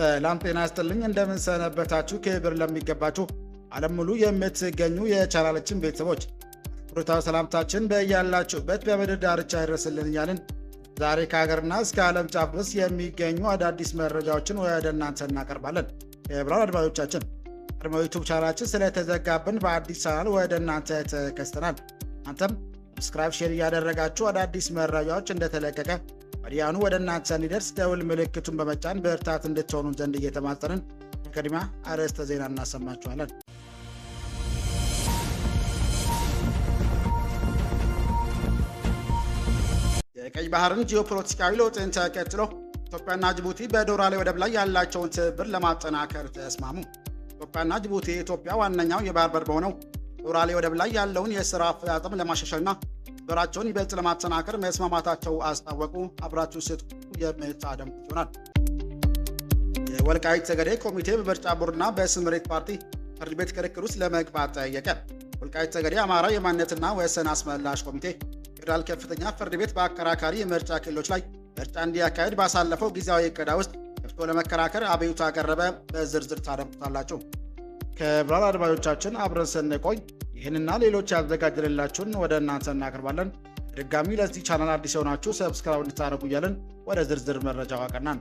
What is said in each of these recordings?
ሰላም ጤና ይስጥልኝ። እንደምን ሰነበታችሁ? ክብር ለሚገባችሁ ዓለም ሙሉ የምትገኙ የቻናላችን ቤተሰቦች አክብሮታዊ ሰላምታችን በያላችሁበት በምድር ዳርቻ ይድረስልን እያልን ዛሬ ከሀገርና እስከ ዓለም ጫፍ ድረስ የሚገኙ አዳዲስ መረጃዎችን ወደ እናንተ እናቀርባለን። ክቡራን አድማጮቻችን፣ ቀድሞ ዩቱብ ቻናላችን ስለተዘጋብን በአዲስ ቻናል ወደ እናንተ ተከስተናል። እናንተም subscribe፣ share እያደረጋችሁ አዳዲስ መረጃዎች እንደተለቀቀ ወዲያውኑ ወደ እናንተ እንዲደርስ ደውል ምልክቱን በመጫን ብርታት እንድትሆኑን ዘንድ እየተማጸንን በቅድሚያ አርዕስተ ዜና እናሰማችኋለን። የቀይ ባህርን ጂኦፖለቲካዊ ለውጥን ተከትሎ ኢትዮጵያና ጅቡቲ በዶራሌ ወደብ ላይ ያላቸውን ትብብር ለማጠናከር ተስማሙ። ኢትዮጵያና ጅቡቲ የኢትዮጵያ ዋነኛው የባህር በር በሆነው ዶራሌ ወደብ ላይ ያለውን የሥራ አፈጻጸም ለማሻሻልና ትብብራቸውን ይበልጥ ለማጠናከር መስማማታቸው አስታወቁ። አብራችሁ ስትቆዩ የምታደምጡት ይሆናል። የወልቃይት ጠገዴ ኮሚቴ በምርጫ ቦርድና በስምሪት ፓርቲ ፍርድ ቤት ክርክር ውስጥ ለመግባት ጠየቀ። ወልቃይት ጠገዴ አማራ የማንነትና ወሰን አስመላሽ ኮሚቴ ፌዴራል ከፍተኛ ፍርድ ቤት በአከራካሪ የምርጫ ክልሎች ላይ ምርጫ እንዲያካሄድ ባሳለፈው ጊዜያዊ እገዳ ውስጥ ገብቶ ለመከራከር አቤቱታ አቀረበ። በዝርዝር ታደምጡታላችሁ። ክቡራን አድማጮቻችን፣ አብረን ስንቆይ ይህንና ሌሎች ያዘጋጀንላችሁን ወደ እናንተ እናቀርባለን። ድጋሚ ለዚህ ቻናል አዲስ የሆናችሁ subscribe እንድታደርጉ እያልን ወደ ዝርዝር መረጃው አቀናን።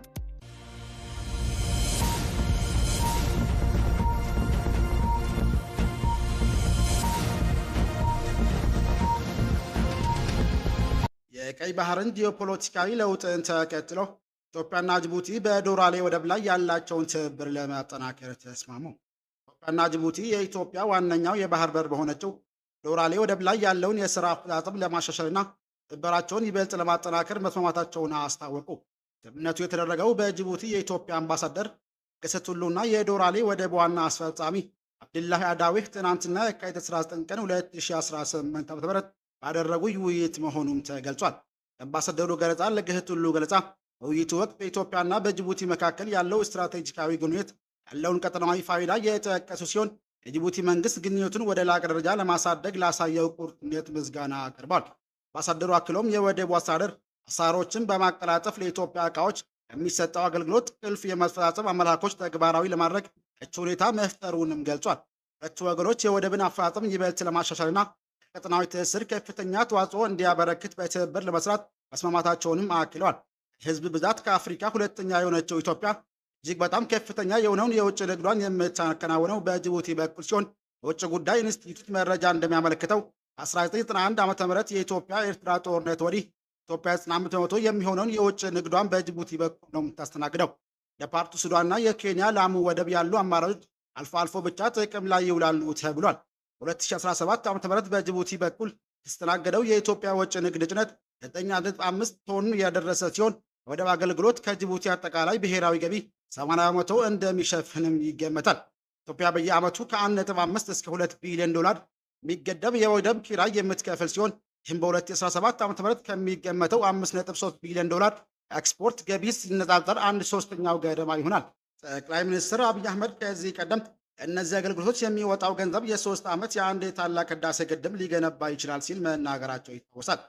የቀይ ባህርን ጂኦፖለቲካዊ ለውጥን ተከትሎ ኢትዮጵያና ጅቡቲ በዶራሌ ወደብ ላይ ያላቸውን ትብብር ለማጠናከር ተስማሙ። ኢትዮጵያና ጅቡቲ የኢትዮጵያ ዋነኛው የባህር በር በሆነችው ዶራሌ ወደብ ላይ ያለውን የሥራ አፈጻጸም ለማሻሻልና ትብብራቸውን ይበልጥ ለማጠናከር መስማማታቸውን አስታወቁ። ስምምነቱ የተደረገው በጅቡቲ የኢትዮጵያ አምባሳደር ለገሰ ቱሉና የዶራሌ ወደብ ዋና አስፈጻሚ አብድላሂ አዳዊህ ትናንትና የካቲት 19 ቀን 2018 ዓ.ም ባደረጉ ውይይት መሆኑም ተገልጿል። የአምባሳደሩ ገለጻ ለገሰ ቱሉ ገለጻ በውይይቱ ወቅት በኢትዮጵያና በጅቡቲ መካከል ያለው ስትራቴጂካዊ ግንኙነት ያለውን ቀጠናዊ ፋይዳ የጠቀሱ ሲሆን የጅቡቲ መንግስት ግንኙነቱን ወደ ላቀ ደረጃ ለማሳደግ ላሳየው ቁርጠኝነት ምስጋና አቅርቧል። አምባሳደሩ አክሎም የወደቡ አስተዳደር አሰራሮችን በማቀላጠፍ ለኢትዮጵያ ዕቃዎች የሚሰጠው አገልግሎት ቁልፍ የማስፈጻጸም አመላኮች ተግባራዊ ለማድረግ ምቹ ሁኔታ መፍጠሩንም ገልጿል። ሁለቱ ወገኖች የወደብን አፈጻጸም ይበልጥ ለማሻሻልና ቀጠናዊ ትስስር ከፍተኛ ተዋጽኦ እንዲያበረክት በትብብር ለመስራት መስማማታቸውንም አክለዋል። የህዝብ ብዛት ከአፍሪካ ሁለተኛ የሆነችው ኢትዮጵያ እጅግ በጣም ከፍተኛ የሆነውን የውጭ ንግዷን የምታከናውነው በጅቡቲ በኩል ሲሆን የውጭ ጉዳይ ኢንስቲትዩት መረጃ እንደሚያመለክተው 1991 ዓ.ም የኢትዮጵያ ኤርትራ ጦርነት ወዲህ ኢትዮጵያ 95% የሚሆነውን የውጭ ንግዷን በጅቡቲ በኩል ነው የምታስተናግደው። የፖርት ሱዳንና የኬንያ ላሙ ወደብ ያሉ አማራጮች አልፎ አልፎ ብቻ ጥቅም ላይ ይውላሉ ተብሏል። 2017 ዓ.ም በጅቡቲ በኩል የተስተናገደው የኢትዮጵያ ወጪ ንግድ ጭነት 9.5 ቶን ያደረሰ ሲሆን የወደብ አገልግሎት ከጅቡቲ አጠቃላይ ብሔራዊ ገቢ 80% እንደሚሸፍንም ይገመታል። ኢትዮጵያ በየዓመቱ ከ1.5 እስከ 2 ቢሊዮን ዶላር የሚገደብ የወደብ ኪራይ የምትከፍል ሲሆን ይህም በ2017 ዓ.ም ከሚገመተው 5.3 ቢሊዮን ዶላር ኤክስፖርት ገቢ ሲነጻጸር አንድ ሶስተኛው ገደማ ይሆናል። ጠቅላይ ሚኒስትር አብይ አህመድ ከዚህ ቀደም እነዚህ አገልግሎቶች የሚወጣው ገንዘብ የ3 ዓመት የአንድ የታላቅ ህዳሴ ግድብ ሊገነባ ይችላል ሲል መናገራቸው ይታወሳል።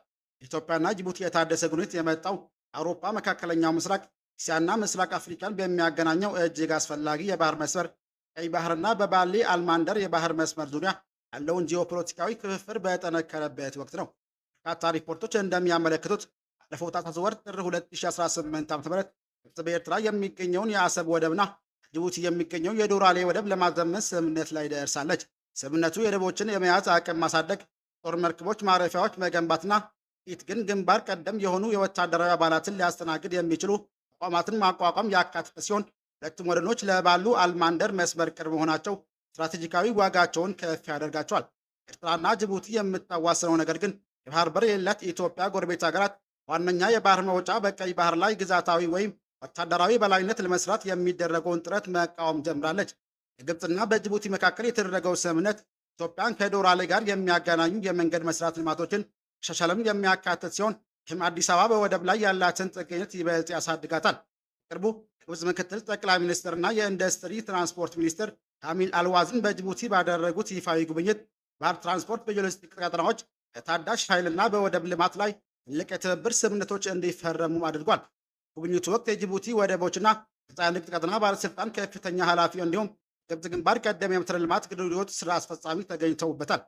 ኢትዮጵያና ጅቡቲ የታደሰ ግንኙነት የመጣው አውሮፓ፣ መካከለኛው ምስራቅ፣ እስያና ምስራቅ አፍሪካን በሚያገናኘው እጅግ አስፈላጊ የባህር መስመር ቀይ ባህርና በባሌ አልማንደር የባህር መስመር ዙሪያ ያለውን ጂኦፖለቲካዊ ክፍፍል በጠነከረበት ወቅት ነው። በርካታ ሪፖርቶች እንደሚያመለክቱት ባለፈው ታህሳስ ወር ጥር 2018 ዓ.ም ግብጽ በኤርትራ የሚገኘውን የአሰብ ወደብና ጅቡቲ የሚገኘው የዶራሌ ወደብ ለማዘመን ስምምነት ላይ ደርሳለች። ስምምነቱ የወደቦችን የመያዝ አቅም ማሳደግ፣ ጦር መርከቦች ማረፊያዎች መገንባትና ጥቂት ግን ግንባር ቀደም የሆኑ የወታደራዊ አባላትን ሊያስተናግድ የሚችሉ ተቋማትን ማቋቋም ያካተተ ሲሆን ሁለቱም ወደቦች ለባሉ አልማንደር መስመር ቅርብ መሆናቸው ስትራቴጂካዊ ዋጋቸውን ከፍ ያደርጋቸዋል። ኤርትራና ጅቡቲ የምታዋስነው ነገር ግን የባህር በር የሌላት የኢትዮጵያ ጎረቤት ሀገራት ዋነኛ የባህር መውጫ በቀይ ባህር ላይ ግዛታዊ ወይም ወታደራዊ በላይነት ለመስራት የሚደረገውን ጥረት መቃወም ጀምራለች። በግብፅና በጅቡቲ መካከል የተደረገው ስምምነት ኢትዮጵያን ከዶራሌ ጋር የሚያገናኙ የመንገድ መስራት ልማቶችን መሻሻልም የሚያካትት ሲሆን ይህም አዲስ አበባ በወደብ ላይ ያላትን ጥገኝነት ይበልጥ ያሳድጋታል። በቅርቡ የግብፅ ምክትል ጠቅላይ ሚኒስትርና የኢንዱስትሪ ትራንስፖርት ሚኒስትር ካሚል አልዋዝን በጅቡቲ ባደረጉት ይፋዊ ጉብኝት ባህር ትራንስፖርት፣ በሎጂስቲክስ ቀጠናዎች፣ በታዳሽ ኃይልና በወደብ ልማት ላይ ትልቅ የትብብር ስምምነቶች እንዲፈረሙ አድርጓል። ጉብኝቱ ወቅት የጅቡቲ ወደቦችና ነፃ የንግድ ቀጠና ባለስልጣን ከፍተኛ ኃላፊ እንዲሁም ግብጽ ግንባር ቀደም የመሰረተ ልማት አገልግሎት ስራ አስፈጻሚ ተገኝተውበታል።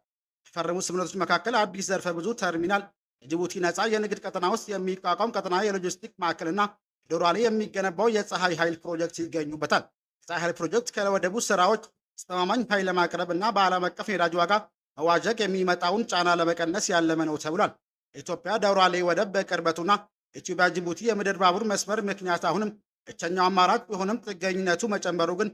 ከተፈረሙ ስምምነቶች መካከል አዲስ ዘርፈ ብዙ ተርሚናል፣ የጅቡቲ ነፃ የንግድ ቀጠና ውስጥ የሚቋቋም ቀጠና የሎጂስቲክ ማዕከልና ዶራሌ የሚገነባው የፀሐይ ኃይል ፕሮጀክት ይገኙበታል። የፀሐይ ኃይል ፕሮጀክት ከወደቡ ስራዎች አስተማማኝ ኃይል ለማቅረብ እና በዓለም አቀፍ የነዳጅ ዋጋ መዋዠቅ የሚመጣውን ጫና ለመቀነስ ያለመ ነው ተብሏል። የኢትዮጵያ ዶራሌ ወደብ በቅርበቱና የኢትዮጵያ ጅቡቲ የምድር ባቡር መስመር ምክንያት አሁንም ብቸኛው አማራጭ ቢሆንም ጥገኝነቱ መጨመሩ ግን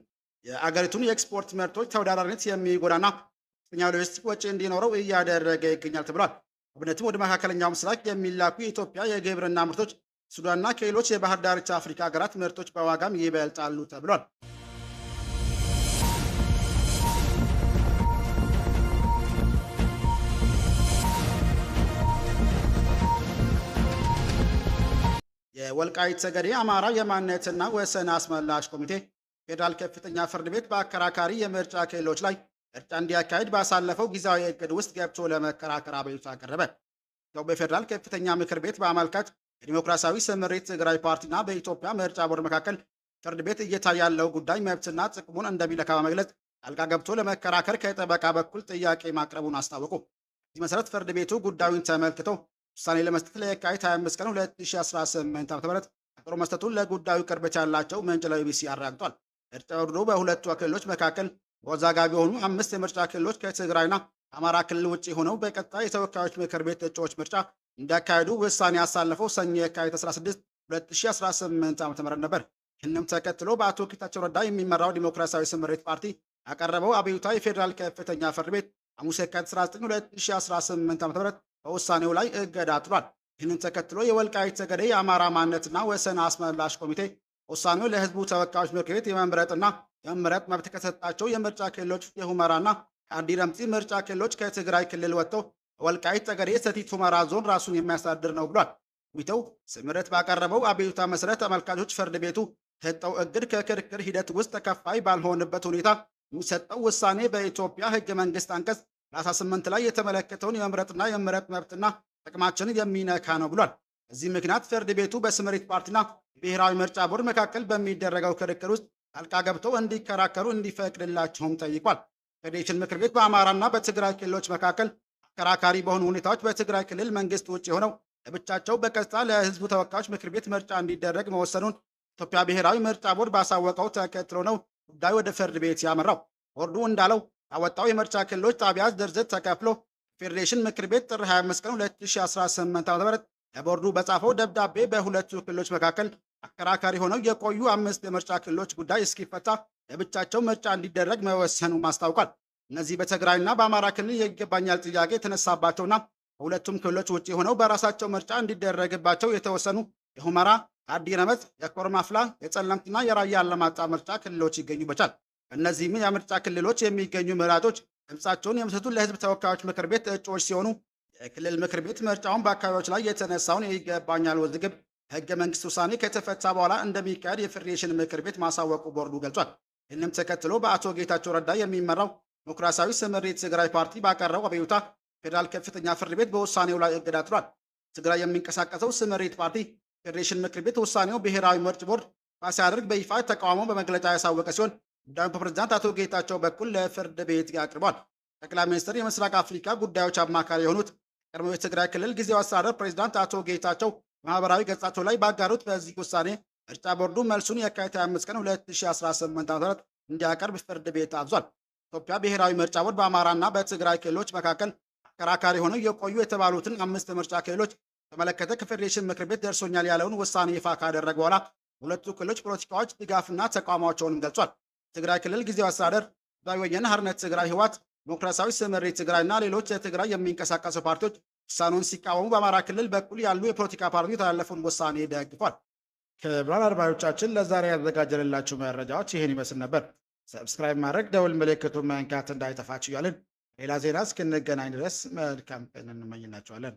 የአገሪቱን የኤክስፖርት ምርቶች ተወዳዳሪነት የሚጎዳና ከፍተኛ ሎጂስቲክ ወጪ እንዲኖረው እያደረገ ይገኛል ተብሏል። አብነትም ወደ መካከለኛው ምስራቅ የሚላኩ የኢትዮጵያ የግብርና ምርቶች ሱዳንና ከሌሎች የባህር ዳርቻ አፍሪካ ሀገራት ምርቶች በዋጋም ይበልጣሉ ተብሏል። የወልቃይት ጠገዴ አማራ የማንነትና ወሰን አስመላሽ ኮሚቴ ፌዴራል ከፍተኛ ፍርድ ቤት በአከራካሪ የምርጫ ክልሎች ላይ ምርጫ እንዲያካሂድ ባሳለፈው ጊዜያዊ እቅድ ውስጥ ገብቶ ለመከራከር አቤቱታ አቀረበ። በፌዴራል ከፍተኛ ምክር ቤት በአመልካች የዲሞክራሲያዊ ስምሪት ትግራይ ፓርቲና በኢትዮጵያ ምርጫ ቦርድ መካከል ፍርድ ቤት እየታየ ያለው ጉዳይ መብትና ጥቅሙን እንደሚለካ በመግለጽ ጣልቃ ገብቶ ለመከራከር ከጠበቃ በኩል ጥያቄ ማቅረቡን አስታወቁ። በዚህ መሰረት ፍርድ ቤቱ ጉዳዩን ተመልክቶ ውሳኔ ለመስጠት ለየካቲት 25 ቀን 2018 ዓ.ም ቀጠሮ መስጠቱን ለጉዳዩ ቅርበት ያላቸው ምንጭ ለቢቢሲ አረጋግጧል። ምርጫ ቦርዱ በሁለቱ ክልሎች መካከል አወዛጋቢ የሆኑ 5 የምርጫ ክልሎች ከትግራይና አማራ ክልል ውጭ ሆነው በቀጣይ የተወካዮች ምክር ቤት እጩዎች ምርጫ እንዲያካሂዱ ውሳኔ ያሳለፈው ሰኞ የካቲት 16 2018 ዓ.ም ነበር። ይህንም ተከትሎ በአቶ ጌታቸው ረዳ የሚመራው ዲሞክራሲያዊ ስምሪት ፓርቲ ያቀረበው አቤቱታ የፌዴራል ከፍተኛ ፍርድ ቤት ሐሙስ የካቲት 19 2018 ዓ.ም በውሳኔው ላይ እገዳ ጥሏል። ይህንን ተከትሎ የወልቃይት ጠገዴ የአማራ ማንነትና ወሰን አስመላሽ ኮሚቴ ውሳኔው ለሕዝቡ ተወካዮች ምክር ቤት የመምረጥና የመምረጥ መብት ከሰጣቸው የምርጫ ክልሎች የሁመራና የአዲ ረምፂ ምርጫ ክልሎች ከትግራይ ክልል ወጥተው ወልቃይት ጠገዴ ሰቲት ሁመራ ዞን ራሱን የሚያስተዳድር ነው ብሏል። ኮሚቴው ስምረት ባቀረበው አቤቱታ መሰረት ተመልካቾች ፍርድ ቤቱ የሰጠው እግድ ከክርክር ሂደት ውስጥ ተከፋይ ባልሆንበት ሁኔታ የሚሰጠው ውሳኔ በኢትዮጵያ ሕገ መንግስት አንቀጽ 38 ላይ የተመለከተውን የመምረጥና የመምረጥ መብትና ጥቅማችንን የሚነካ ነው ብሏል። በዚህ ምክንያት ፍርድ ቤቱ በስምሪት ፓርቲና ብሔራዊ ምርጫ ቦርድ መካከል በሚደረገው ክርክር ውስጥ ጣልቃ ገብተው እንዲከራከሩ እንዲፈቅድላቸውም ጠይቋል። ፌዴሬሽን ምክር ቤት በአማራና በትግራይ ክልሎች መካከል አከራካሪ በሆኑ ሁኔታዎች በትግራይ ክልል መንግስት ውጭ የሆነው ለብቻቸው በቀጥታ ለህዝቡ ተወካዮች ምክር ቤት ምርጫ እንዲደረግ መወሰኑን ኢትዮጵያ ብሔራዊ ምርጫ ቦርድ ባሳወቀው ተከትሎ ነው ጉዳዩ ወደ ፍርድ ቤት ያመራው። ቦርዱ እንዳለው ያወጣው የምርጫ ክልሎች ጣቢያ ዝርዝር ተከፍሎ ፌዴሬሽን ምክር ቤት ጥር 25 ቀን 2018 ዓ.ም ለቦርዱ በጻፈው ደብዳቤ በሁለቱ ክልሎች መካከል አከራካሪ ሆነው የቆዩ 5 የምርጫ ክልሎች ጉዳይ እስኪፈታ ለብቻቸው ምርጫ እንዲደረግ መወሰኑን አስታውቋል። እነዚህ በትግራይና በአማራ ክልል የይገባኛል ጥያቄ የተነሳባቸውና በሁለቱም ክልሎች ውጪ ሆነው በራሳቸው ምርጫ እንዲደረግባቸው የተወሰኑ የሁመራ፣ አዲ ረመጥ፣ የኮርማፍላ፣ የጸለምትና የራያ አላማጣ ምርጫ ክልሎች ይገኙበታል። እነዚህም የምርጫ ክልሎች የሚገኙ መራጮች ድምጻቸውን የሚሰጡ ለህዝብ ተወካዮች ምክር ቤት እጩዎች ሲሆኑ የክልል ምክር ቤት ምርጫውን በአካባቢዎች ላይ የተነሳውን የይገባኛል ውዝግብ ህገ መንግስት ውሳኔ ከተፈታ በኋላ እንደሚካሄድ የፌዴሬሽን ምክር ቤት ማሳወቁ ቦርዱ ገልጿል። ይህንም ተከትሎ በአቶ ጌታቸው ረዳ የሚመራው ዲሞክራሲያዊ ስምሪት ትግራይ ፓርቲ ባቀረበው አቤቱታ ፌዴራል ከፍተኛ ፍርድ ቤት በውሳኔው ላይ እገዳ ጥሏል። ትግራይ የሚንቀሳቀሰው ስምሪት ፓርቲ ፌዴሬሽን ምክር ቤት ውሳኔው ብሔራዊ ምርጫ ቦርድ ይፋ ሲያደርግ በይፋ ተቃውሞ በመግለጫ ያሳወቀ ሲሆን ጉዳዩን በፕሬዝዳንት አቶ ጌታቸው በኩል ለፍርድ ቤት አቅርቧል። ጠቅላይ ሚኒስትር የምስራቅ አፍሪካ ጉዳዮች አማካሪ የሆኑት የቀድሞው የትግራይ ክልል ጊዜያዊ አስተዳደር ፕሬዝዳንት አቶ ጌታቸው ማህበራዊ ገጻቸው ላይ ባጋሩት በዚህ ውሳኔ ምርጫ ቦርዱ መልሱን የካቲት 25 ቀን 2018 ዓ.ም እንዲያቀርብ ፍርድ ቤት አዟል። ኢትዮጵያ ብሔራዊ ምርጫ ቦርድ በአማራና በትግራይ ክልሎች መካከል አከራካሪ ሆነው የቆዩ የተባሉትን 5 ምርጫ ክልሎች ተመለከተ ከፌዴሬሽን ምክር ቤት ደርሶኛል ያለውን ውሳኔ ይፋ ካደረገ በኋላ ሁለቱ ክልሎች ፖለቲካዎች ድጋፍና ተቃውሟቸውንም ገልጿል። ትግራይ ክልል ጊዜያዊ አስተዳደር፣ ህዝባዊ ወያነ ሓርነት ትግራይ ህወሓት፣ ዲሞክራሲያዊ ስምሪት ትግራይና ሌሎች የትግራይ የሚንቀሳቀሱ ፓርቲዎች ውሳኔውን ሲቃወሙ በአማራ ክልል በኩል ያሉ የፖለቲካ ፓርቲዎች የተላለፈውን ውሳኔ ደግፏል። ክቡራን አድማጮቻችን ለዛሬ ያዘጋጀንላችሁ መረጃዎች ይህን ይመስል ነበር። subscribe ማድረግ፣ ደውል ምልክቱን መንካት እንዳይጠፋችሁ እያልን ሌላ ዜና እስክንገናኝ ድረስ መልካም ቀን እንመኝላችኋለን።